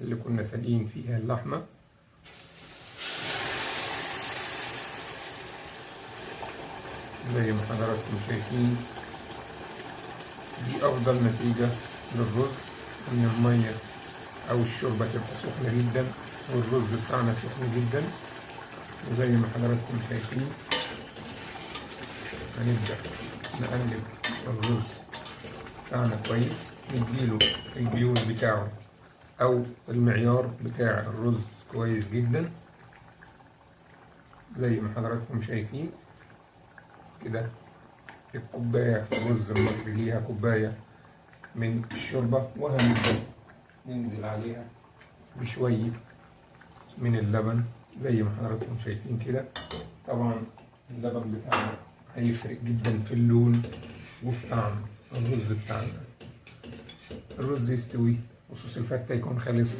اللي كنا سالقين فيها اللحمة. زي ما حضراتكم شايفين دي أفضل نتيجة للرز، إن المية أو الشوربة تبقى سخنة جدا والرز بتاعنا سخن جدا. وزي ما حضراتكم شايفين هنبدأ نقلب الرز بتاعنا كويس، نديله البيول بتاعه أو المعيار بتاع الرز كويس جدا زي ما حضراتكم شايفين كده. الكوباية في الرز المصري ليها كوباية من الشوربة، وهنبدأ ننزل عليها بشوية من اللبن زي ما حضراتكم شايفين كده. طبعا اللبن بتاعنا هيفرق جدا في اللون وفي طعم الرز بتاعنا. الرز يستوي وصوص الفتة يكون خلص.